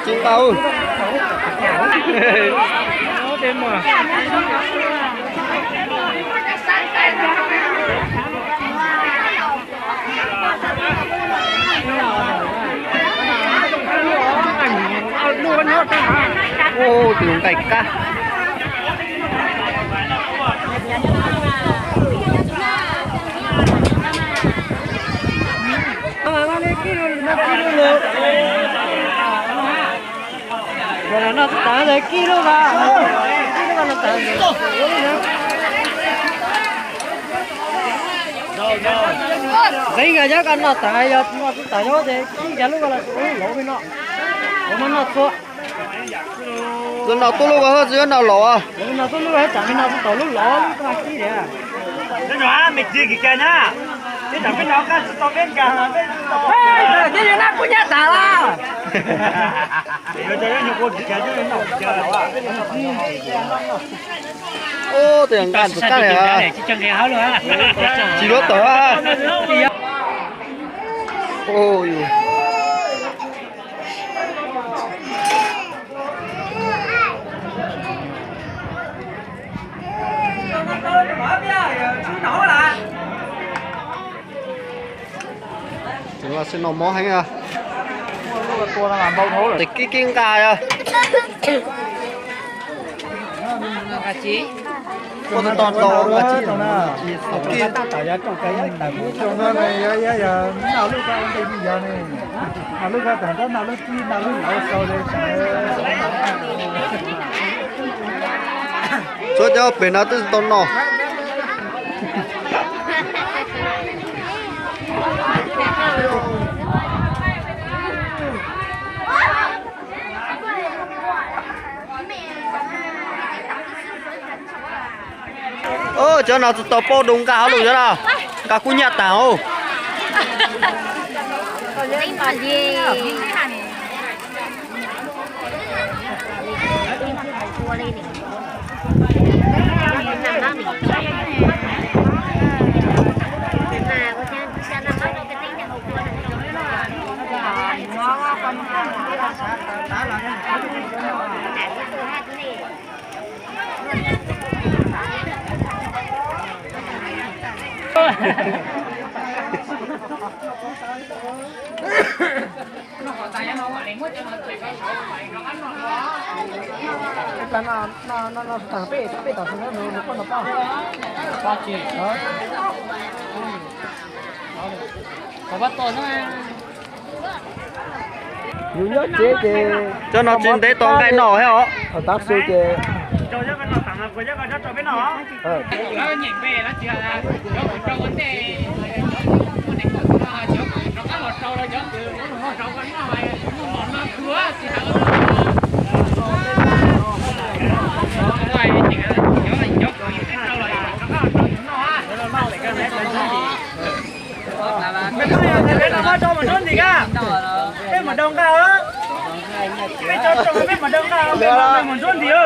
Tsis nqa. Tus nqaij qab. Noj tsis tas kib lub, kib lub no tas. Nqeeb nkaus cov ko noj tas, yog noj tsis tas yog ces kib cov lub ko los ua lub laus me no. Ua no noj txhua. Tsis noj tub lub ko, tsis noj laus. Noj tub lub tsam me no tsis tau lub laus lub ko kib tiag. Peb no qab tsis tau peb nkag, peb tsis tau. Ces yog noj kuj nyab tas lawm. Ub, tej nqaij tus kab li tsis luaj tawm. Tus no sib noj mov heev. Tes kib kib nqa os. Ua tus tog tau nqa tsis tau kib. Tsuav cov pem no twb tsis tau noj. Cov no tsis tau paub du nqa hauv lus cov no, nqa kub nyaj tas os. Yus nyob tsev ces cov no tsis ntev tau nqaij noj thiab os. Tav su ces Peb mus rau nqa, peb mus rau nqa, peb mus rau nqa, peb mus ntxiv.